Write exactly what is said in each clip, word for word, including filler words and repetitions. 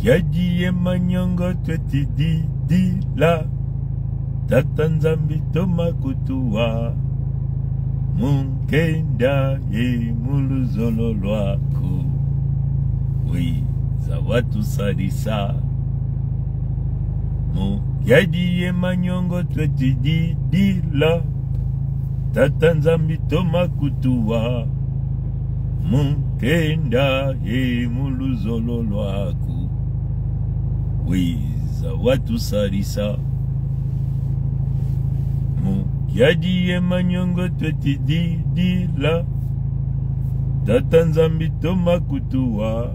Kiadi ye manyongo tweti didila. Tata Nzambi toma kutuwa. Mu nkenda ye mu luzolo lwaku. Wiza watusadisa. Mu kiadi ye manyongo tweti didila. Tata Nzambi toma kutuwa. Mu nkenda ye mu luzolo lwaku. Wiza watusadisa. Mu kiadi ye manyongo tweti didila. Tata Nzambi toma kutuwa.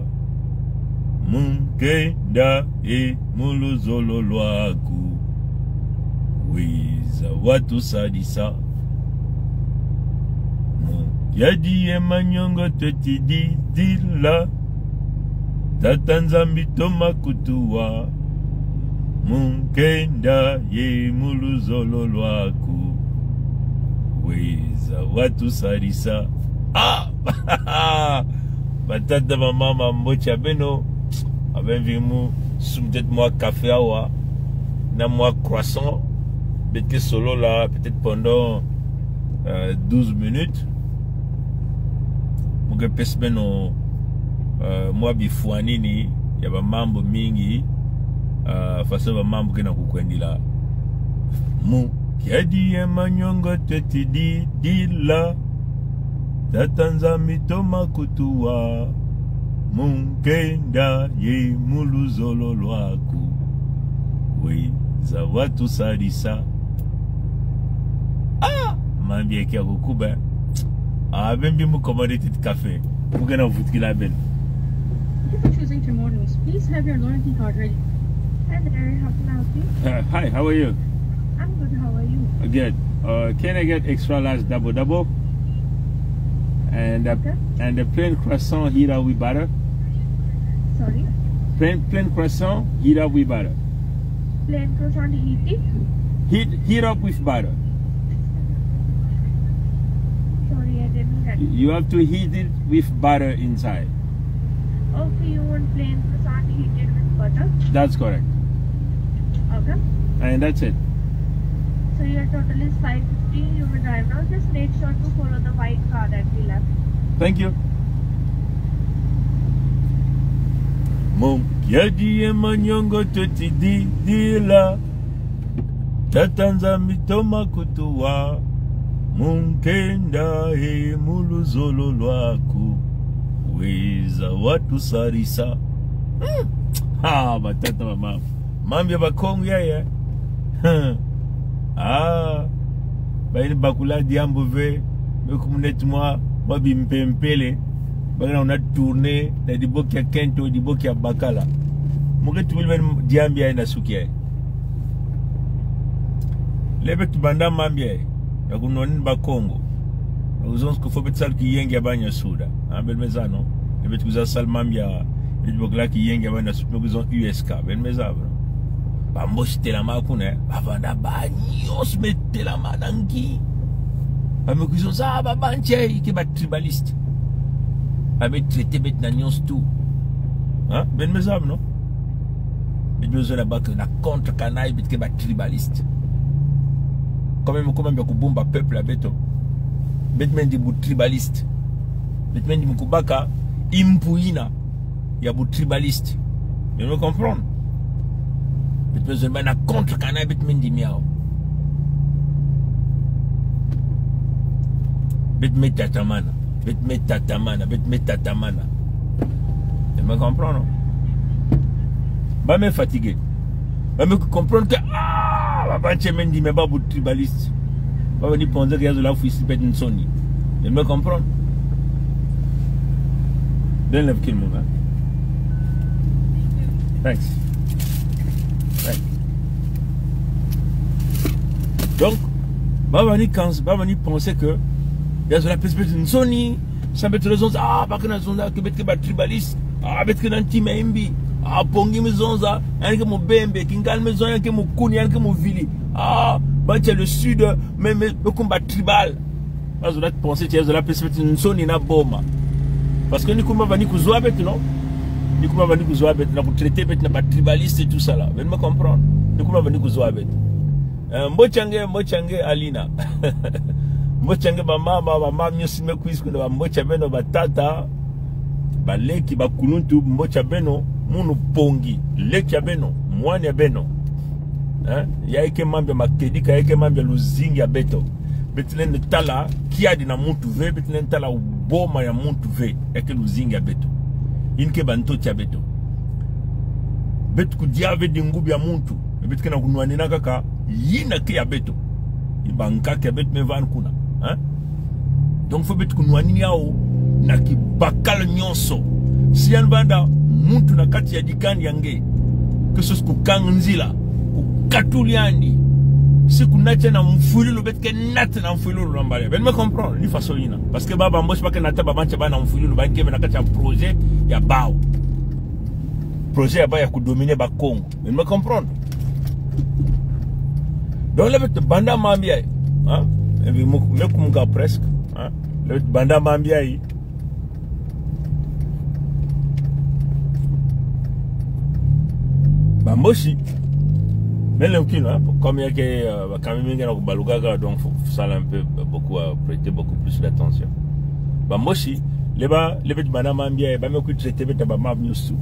Mu nkenda ye mu luzolo lwaku. Wiza watusadisa. Mu kiadi ye manyongo tweti didila. Tata Nzambi toma kutuwa. Mu nkenda ye mu luzolo lwaku. Wiza watusadisa. Ah! Batata, bamama, mbote ya beno. Abe mvimba mu sumba peut-être mwa café awa na mwa croissant. Beto ke solola peut-être pendant, euh, douze minutes. Mu ke pesa beno, euh, mwa bifwani ya bamambu mingi, euh, faso bamambu ke na kukwendila. Mu kiadi ye manyongo tweti didila. Tata Nzambi toma kutuwa. Mu nkenda ye mu luzolo lwaku. Wiza watusadisa. Ah! Mambu ya ke ya kukuba. Abe mvimba mu commander peut-être café. Mu ke na vutukila beno. Thank you for choosing Tomorrow's. Please have your loyalty card ready. Hi there, how can I help you? Uh, hi, how are you? I'm good, how are you? Good. Uh, can I get extra large double double? And a, okay, and a plain croissant heat up with butter. Sorry? Plain, plain croissant heat up with butter. Plain croissant heated? Heat, heat up with butter. Sorry, I didn't get it. You have to heat it with butter inside. Okay, you want plain croissant heated with butter? That's correct. Okay. And that's it. So your total is five fifty. You may drive now. Just make sure to follow the white car that we left. Thank you. Mu kiadi ye manyongo tweti didila. Tata Nzambi toma kutuwa. Mu nkenda ye mu luzolo lwaku. Wiza watusadisa. Hmm. Ah, batata, bamama. Mambu ya Bakongo yayi. Hmm. Ah. Bayina bakula diambu ve. Meko muneti mwa, mwa bimpempele. Baka na una tourner na diboki ya kento, diboki ya bakala. Mu ke tubila beno diambu yayi na suki yayi. Lebe tubanda mambu yayi, ya kunwanina Bakongo. Na kuzonza que faut beto sala kiyenge ya bana Suda. Ah, beno me zaba, no? Lebe tukwiza sala mambu ya, lebe tubokila kiyenge ya bana Suda, me kuzonza U S K. Beno me zaba, no? Bamboshi telama kuna, eh. Bavanda ba nyonso me telama na nki. Ba me kuzonza, ah, ba bantu yayi ke ba tribaliste. Ba me traiter beto na nyonso tu. Hein? Beno me zaba, no? Beto me zonza na ba que na contre kana beto ke ba tribaliste. Quand même, comment bien kubumba peuple ya beto. Beto me ndima butribaliste. Beto me ndima kubaka impu yina ya butribaliste. Beno me comprendre? Beto me zonza ba na contre kana beto me ndima yawu. Beto me tatamana. Beto me tatamana. Beto me tatamana. Beno me comprendre, no? Ba me fatiguer. Ba me comprendre que, ah, ba bantu yayi me ndima ba butribaliste. Ba bani penser que ya zola fweti beto nsoni. Beno me comprendre? Beno lève ki munga. Thanks. Thanks. Donc, ba bani kan-, ba bani penser que ya zola pesa beto nsoni. Sa beto lezonza, ah, ba ke na zonza que beto ke ba tribaliste. Ah, beto ke na ntima ya mbi. Ah, Pongi me zonza, yandi ke Mubembe, Kingani me zonza, yandi ke Mukuna, yandi ke Muvili. Ah, bantu ya le sud, mais, mais, mais comme ba tribal. Ba zola penser que ya zola pesa beto nsoni na boma. Parce que ni kuma ba ni kuzwa beto, no? Ni kuma bani kuzwa beto, na kutraiter beto na ba tribaliste et tout ça là. Beno me comprendre. Ni kuma bani kuzwa beto. Eh, mbote ya nge, mbote ya nge Alina. Mbote ya nge bamama, bamama nyonso me kwiza kuna, bambote ya beno, batata, baleki, bakuluntu, mbote ya beno, munu pongi, leki ya beno, mwana ya beno. Eh? Ya ke mambu ya makedika, ya ke mambu ya luzingu ya beto. Beto lendi tala kiadi na muntu ve, beto lendi tala boma ya muntu ve, ya ke luzingu ya beto. Yina ke bantoto ya beto. Beto kudia ve dingubi ya muntu, beto ke na kunwanina kaka yina ke ya beto. Yi bankaka ya beto me vanda kuna. Hein? Donc, faut beto kunwanina yawu na kibakala nyonso. Si yandi vanda muntu na kati ya dikandi ya nge, que ce soit kukanga nzila, kukatula yandi, si kunata na mfwilulu, beto ke nata na mfwilulu na mbali. Beno me comprendre, ni façon yina. Parce que ba, bambosi ba ke nata babantia ba na mfwilulu, ba ke me na kati ya projet ya bawu. Projet ya bawu ya kudominer Bakongo. Beno me comprendre. Donc, là, beto banda mambu yayi. Hein? Et puis, me, me kumbuka presque. Hein? Là, beto banda mambu yayi. Bambosi. Mais le cul, hein, comme ya ke, euh, ba kami mingi na kubalukaka, donc faut, faut ça un peu, beaucoup, euh, prêter beaucoup plus d'attention. Bambosi, le ba, le beto banda mambu yayi, ba me kutraiter beto na bamambu nyonso.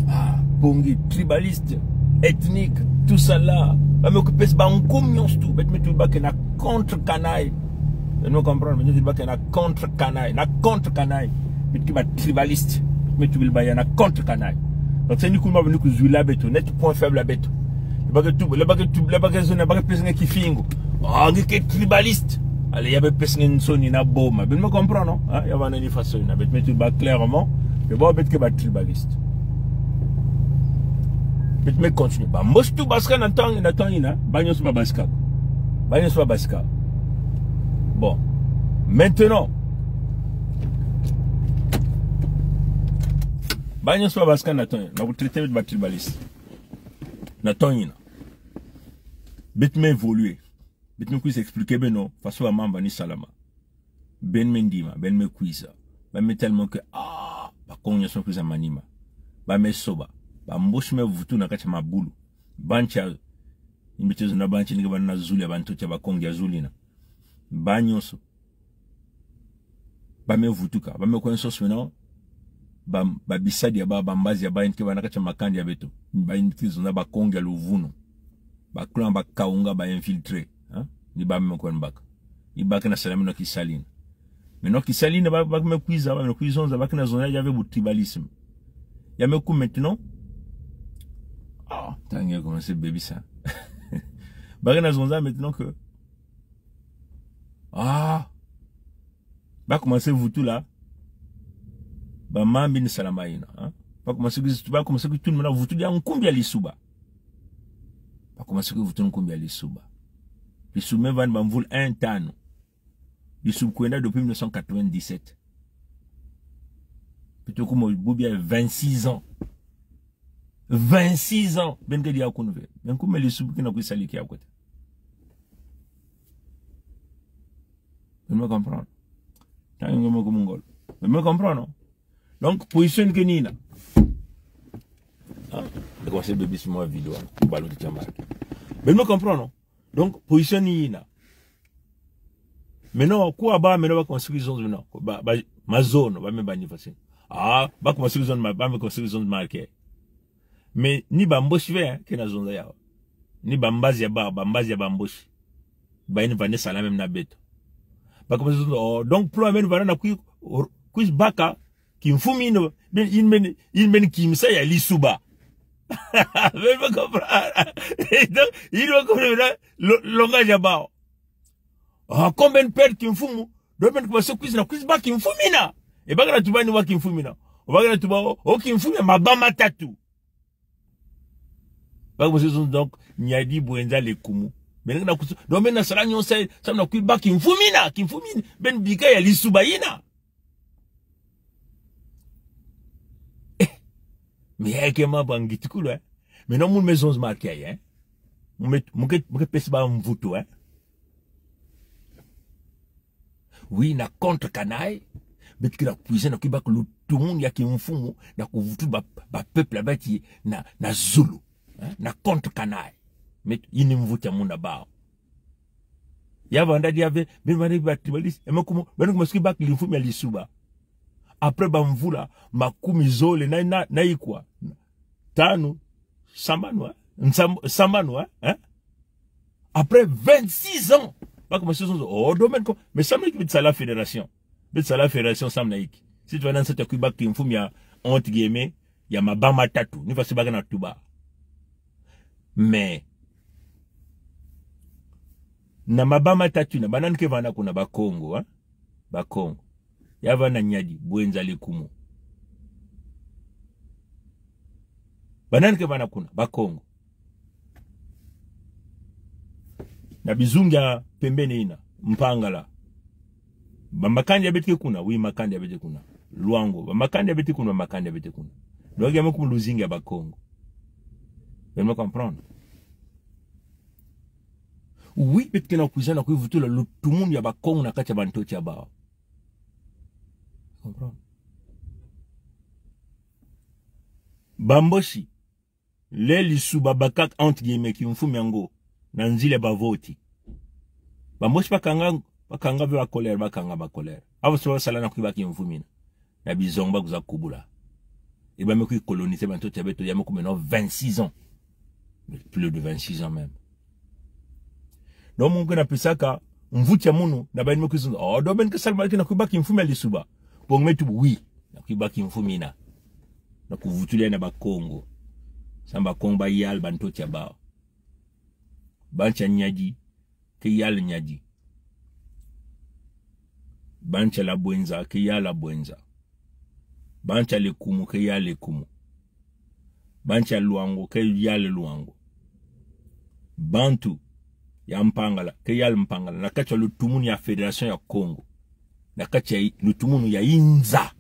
Ah, pongi, tribaliste, ethnique, tout ça là. Ba me kupesa ba nkumu nyonso, beto me tuba ke na contre canaille. Beno me comprendre, beto me tuba ke na contre canaille, na contre canaille. Beto ke ba tribaliste, beto me tuba ya na contre canaille. Donc, c'est ni kuma bani kuzwila beto, neti point faible ya beto. Le ba ke tuba, le ba ke tuba, le ba ke zona, ba ke pesa nge kifingu. Ah, nge ke tribaliste. Allez, ya ba pesa nge nsoni na boma. Beno me comprendre, non? Hein? Ya ba na ni façon yina. Beto me tuba clairement. Mais bon, beto ke ba tribaliste. Beto me continuer. Bambosi tout basika na ntangu, na ntangu yina. Ba nyonso ba basika. Ba nyonso ba basika. Bon. Maintenant, ba nyonso ba basika na ntangu yina. Na kutraiter beto ba tribaliste. Na ntangu yina. Beto me évoluer. Beto me kwiza expliquer beno façon bamambu bani salama. Beno me ndima, beno me kwiza. Ba me tellement que, ah, Bakongo nyonso kwiza manima. Ba me soba. Bambosi me vutu na kati ya mabulu. Bantia, yina beto zona bantia ni ke bana na zulu ya bantoto ya Bakongo ya zulu yina. Ba nyonso. Ba me vutuka, ba me kwenda sosa beno, ba, babisadi ya ba, bambazi ya ba, yina ke bana kati ya makanda ya beto. Ba yina ke zonza Bakongo ya luvunu. Ba clan, ba kaunga, ba infiltrés. Hein? Ni ba me kwenda baka. Ni ba ke na sala beno kisali yina. Beno kisali yina ba, ba me kwiza, ba me kwiza zonza, ba ke na zonza ya ve bu tribalisme. Ya me ku maintenant. Ah, ntangu ya commencer bebisa. Ba ke na zonza maintenant que, ah, ba commencer vutula bamambu bini salama yina, hein? Ba commencer kwiza, ba commencer kwiza tuna beno vutu dia nkumbu ya Lissouba. Ba commencer kwiza vutu nkumbu ya Lissouba. Lissouba me vanda bamvula un tano. Lissouba kwenda depuis mille neuf cent quatre-vingt-dix-sept. Beto kuma bubu ya vingt-six ans. Vingt-six ans. Beno ke dia kunu ve. Beno kuma Lissouba ke na kwiza sala ki ya kota. Beno me comprendre. Ntangu nge me ku Mongol. Beno me comprendre, non? Donc, position ke ni yina. Ah, de commencer bebisa mwa vidéo, hein. Balu de chamar. Beno me comprendre, non? Donc, position ni yina. Maintenant, kwa ba, maintenant, ba commencer kwiza zonza, maintenant. Ba, ba, mazono, ba me ba ni façon. Ah, ba commencer kwiza zonza, ba me commencer kwiza zonza marqué. Mais ni bambosi ve, hein, ke na zonza yawu. Ni bambazi ya ba, bambazi ya bambosi. Ba yina vanda sala même na beto. Ba commencer zonza, oh, donc, plan même vanda na kwi, or, kwiza baka, kimfumu yina, ben, yina men, yina men kimsa ya Lissouba. Beno me comprendre. Donc, yina me comprendre, lo-, langage ya bawu. Ah, comme beno perdre kimfumu, donc beno commencer kwiza na kwiza baka kimfumu yina. E ba ke na tuba ni wa kimfumu yina. O ba ke na tuba o, o kimfumu ya mabaya matatu. Ba ke commencer zonza donc, Niari, Bouenza, Lékoumou. Beno ke na kwiza, donc beno na sala nyonso, samu na kwiza baka kimfumu yina, kimfumu yina, beno bika ya Lissouba yina. Eh, mais ya ke ma bangi tikulu, hein. Maintenant, munu me zonza marqué, hein. Munu me, munu ke, munu ke pesa ba mvutu, hein. Oui, na contre canaille. Beto ke na kwiza na kuyibaka lutumu ya kimfumu, na kuvutu ba, ba peuple ya beto na, na zulu. Hein? Na contre canaille. Mais yini mvutu ya munu na bau. Ya vanda dia ve, beno vanda ba tribalistes, e me kumu, beno kumu suki baka limfumu ya Lissouba. Après ba mvula makumi zole na, na, na ikwa. Tanu, sambanu, hein? Nsam-, sambanu, hein? Hein? Après vingt-six ans, ba kumu suki, oh, domaine ko, mais samu na inki beto sala fédération? Beto sala fédération samu na inki? Si tuvana nsatu ya kuyibaka kimfumu ya, entre guillemets, ya maba matatu, ni façon ba ke na tuba. Mais, na maba matatu yina, ba nani ke vanda kuna? Bakongo, hein? Bakongo. Ya vanda Niari, Bouenza, Lékoumou. Ba nani ke vanda kuna? Bakongo. Na bizunga pembeni yina, Mpangala. Ba makanda ya beto ke kuna? Oui, makanda ya beto ke kuna. Loango. Ba makanda ya beto ke kuna? Ba makanda ya beto ke kuna. Donc, ya me kumu luzingu ya Bakongo. Beno me comprendre? Oui, beto ke na kwiza na kuyivutula lutumu ya Bakongo na kati ya bantoto ya bau. Comprendre? Ba Mbochi, le Lissouba babaka, entre guillemets, kimfumu yango na nzila ya ba vote. Ba Mbochi ba kanga, ba kanga ve ba colère, ba kanga ba colère. Awu so ba sala na kuyibaka kimfumu yina. Na bizongo ba kwiza kubula. E ba me kwiza coloniser bantoto ya beto, ya me kumu maintenant vingt-six ans. Plus de vingt-six ans même. Donc, munu ke na pesaka mvutu ya munu na ba yina me kwiza, oh, donc beno ke sala, beno ke na kuyibaka kimfumu ya Lissouba. Bon, me tuba oui, na kuyibaka kimfumu yina. Na kuvutula ya na Bakongo. Samu Bakongo ba yala bantoto ya bau. Bantu ya Niari ke yala Niari. Bantu ya la Bouenza ke yala Bouenza. Bantu ya Lékoumou ke yala Lékoumou. Bantu ya Loango ke yala Loango. Bantu ya Mpangala ke yala Mpangala. Na kati ya lutumu ya Fédération ya Kongo. Na kati ya lutumu ya inza.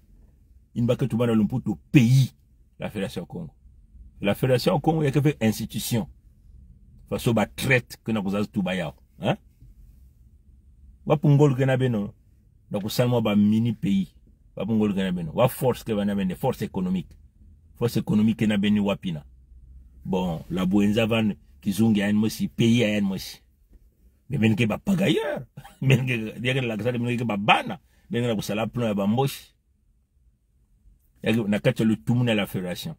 Yina ba ke tuba na lumputu pays. La Fédération ya Kongo. La Fédération ya Kongo ya ke ve institution. Façon ba traîtres ke na kwiza tuba yawu. Hein? Wapi ngolo ke na beno na kusala mwa ba mini pays? Wapi ngolo ke na beno? Wapi force ke na beno? Force économique. Force économique ke na beno wapi na? Bon, la Bouenza vanda kizunga ya yandi mosi, pays ya yandi mosi. Mais beno ke ba pagailleurs. Beno ke, ya ke na lakasa beno ke ba bana. Beno ke na kusala plan ya ba Mbochi. Ya ke na kati ya lutumu ya la Fédération.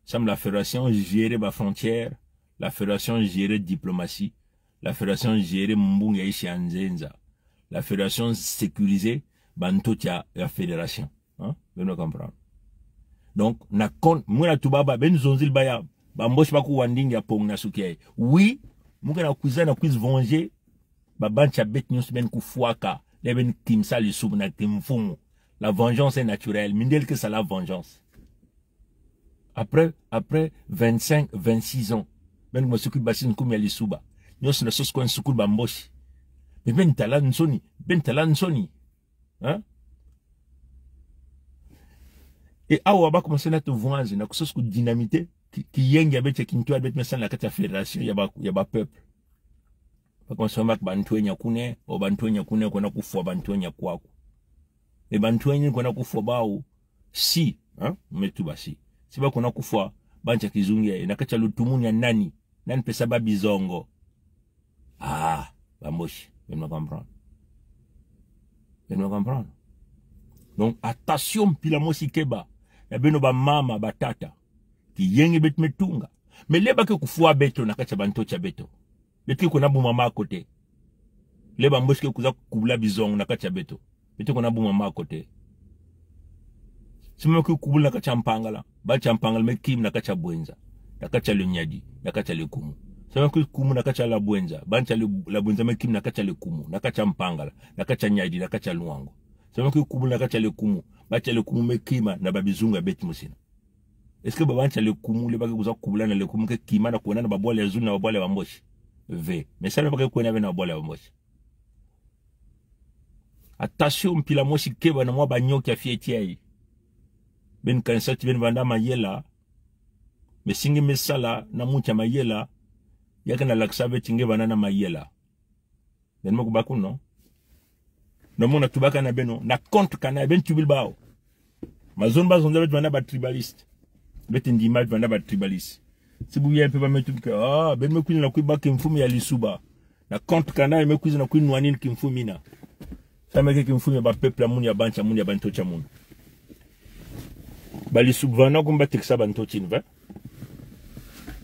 Samu la Fédération gérer ba frontières, la Fédération gérer diplomatie, la Fédération gérer mbongo ya insi ya nzenza, la Fédération sécuriser bantoto ya, ya Fédération. Hein? Beno me comprendre? Donc, na kon, munu na tuba ba, beno zonzila baya, ba Mbochi ba kuwa ndinga ya pong na suki yayi. Oui, munu ke na kwiza na kwiza venger ba bantu ya beto nyonso beno kufwaka, le beno kimisa Lissouba na kimfumu. La vengeance est naturelle. Mindele ke sala vengeance. Après, après vingt-cinq, vingt-six ans, beno kumu suki basi nkumu ya Lissouba. Nyonso na sosa kwenda sukulu ba Mbochi. Mais beno tala nsoni, beno tala nsoni. Hein? Et awa ba commencer natu vwanzi, na kusosa ku dynamiter ki, kiyenge ya beto, kintwari ya beto me sala na kati ya fédération ya ba, ya ba peuple. Ba commencer maka bantwenya kuna, o bantwenya kuna, kwenda kufwa bantwenya kwaku. E bantwenya kwenda kufwa bawu, si, hein? Me tuba si. Si ba kwenda kufwa bantu ya kizunga, e na kati ya lutumu ya nani? Nani pesa ba bizongo? Ah, ba Mbochi, beno me comprendre. Beno me comprendre. Donc, attention, mpila mosi keba. Ya beno ba mama, ba tata. Kiyenge beto me tunga. Mais le ba ke kufwa beto na kati ya bantoto ya beto, beto ke kwenda buma mako te. Le ba Mbochi ke kwiza kubula bizongo na kati ya beto, beto ke kwenda buma mako te. Si ba me kwiza kubula na kati ya Mpangala, bantu ya Mpangala me kima na kati ya Bouenza, na kati ya le Niari, na kati ya Lékoumou. Si ba me kwiza kubula na kati ya la Bouenza, bantu ya le, la Bouenza me kima na kati ya Lékoumou, na kati ya Mpangala, na kati ya Niari, na kati ya Loango. Si ba me kwiza kubula na kati ya Lékoumou, bantu ya Lékoumou me kima na ba bizunga ya beto mosi na. Est-ce que ba bantu ya Lékoumou, le ba ke kwiza kubula na Lékoumou, ke kima na kwenda na ba bwala ya zulu na ba bwala ya ba Mbochi? Ve. Mais salu ba ke kwenda ve na ba bwala ya ba Mbochi. Attention, mpila mosi keba na mwa banyoka ya fioti yayi. Beno kanisa ti beno vanda mayela. Mais si nge me sala na muntu ya mayela, ya ke na lakisa ve ti nge vanda na mayela. Beno me kubaka, non? Na mona tubaka na beno, na contre kanayi, beno tubili bawu. Mazono bazonza beto vanda ba tribaliste. Beto ndima beto vanda ba tribaliste. Si bu ya mpe ba me tubika, ah, beno me kwiza na kwiba kimfumu ya Lissouba. Na contre kanayi me kwiza na kwinwanina kimfumu ina. Sa me ke kimfumu ya ba peuple ya munu, ya bantu ya munu, ya bantoti ya munu. Ba Lissouba vanda kumba tekisa bantoti ni ve.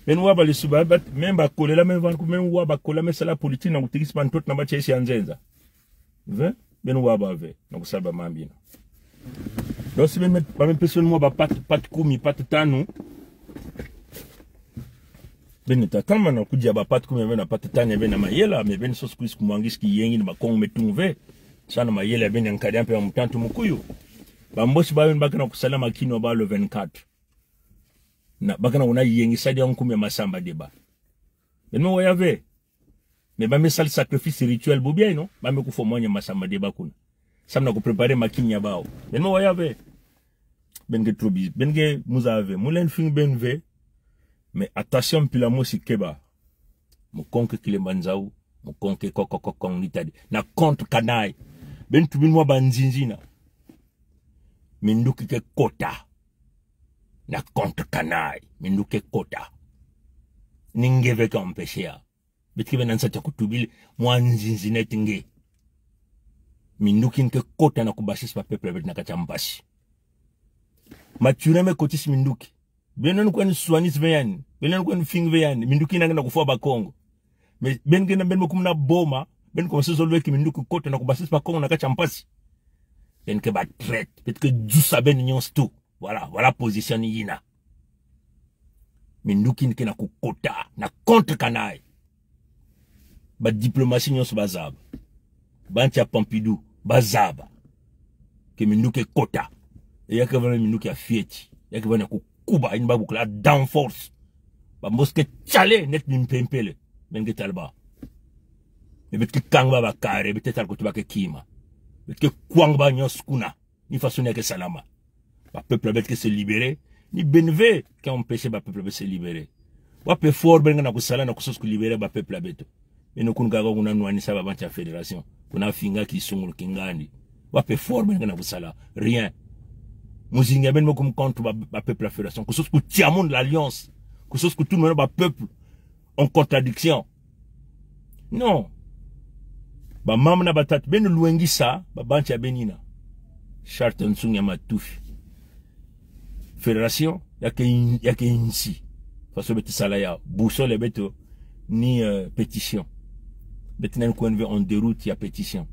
Beno wa ba Lissouba, ba, même ba Kolela, même vanda ku, même wa ba Kolela, me sala politique na kutekisa bantoti na ba tiesi ya nzenza. Ve, beno wa ba ve, na kusala ba mambu ina. Donc si beno me, ba me pesa beno mwa ba pate, pate kumi, pate tanu. Beno ta kama na kudia ba pate kumi, beno na pate tanu, beno na mayela, mais beno sosa kwisa kumwangisa kiyenge na Bakongo me tungu ve. Sa na mayela beno ya nkadi mpe ya mutantu mukuyu. Ba Mbochi ba beno bake na kusala makinu ya bawu le vingt-quatre. Na, bake na kuna yenge sadi ya nkumbu ya Massamba-Débat. Beno me wa ya ve. Mais ba me sala sacrifice rituel bubu yayi, non? Ba me kufwa mwanya Massamba-Débat kuna. Samu na kupréparer makinu ya bawu. Beno me wa ya ve. Beno ke trobi, beno ke muza ve. Mu lenda fingi beno ve. Mais attention, mpila mosi keba. Mukongo ke kilemba nzau. Mukongo ke ko, ko, ko, Kongo ni tadi. Na contre kanayi. Beno tubili mwa ba nzinzi ina. Minduki ke kota. Na contre kanayi. Minduki ke kota. Ni nge ve ke empêcher ya. Beto ke bena nsati ya kutubila mwa nzinzi neti nge. Minduki ni ke kota na kubasisa ba peuple ya beto na kati ya mpasi. Mathurin me kotisa minduki. Beno lenda kwenda swanisa ve yandi. Beno lenda kwenda finga ve yandi. Minduki ina nge na kufwa Bakongo. Mais beno ke na beno me kuma na boma. Beno commencer zolo weki minduki kota na kubasisa Bakongo na kati ya mpasi. Beno ke ba traître. Beto ke zusa beno nyonso tu. Voilà, voilà position ni ina. Minduki ni ke na kukota, na contre kanayi. Ba diplomatie nyonso bazaba. Bantu ya Pompidou, bazaba. Que minduki ekota. E ya ke vana minduki ya fioti. Ya ke vana kukuba, yina babokila down force. Ba Mbochi ke tchala, neti bimpempele. Beno ke tala bawu. Mais beto ke kanga bawu ba carré, beto tala kote ba ke kima. Beto ke kwanga bawu nyonso kuna. Ni façon ni ya ke salama. Ba peuple ya beto ke se libérer. Ni beno ve ke empêcher ba peuple ya beto se libérer. Wapi effort beno ke na kusala na kusosa ku libérer ba peuple ya beto? Beno kunu kaka kuna nwanisa ba bantu ya fédération. Kuna finga kisungulu kingandi. Wapi effort beno ke na kusala? Rien. Muzingu ya beno me kuma contre ba, ba peuple ya fédération. Kusosa kutia munu l'alliance. Kusosa kutuma ba peuple en contradiction. Non. Ba mama na ba tata, beno lwengisa ba bantu ya beno ina. Charte nsungi ya matufi. Fédération, ya ke in-, ya ke insi. Façon beto sala ya, boussole ya beto ni, euh, pétition. Beto nani kwenda ve en déroute ya pétition.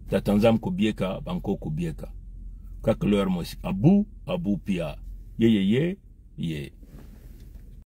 Tata Nzambi kubieka, banko kubieka. Kaka l'heure mosi. Abu, abu pia. Ye, ye, ye, ye.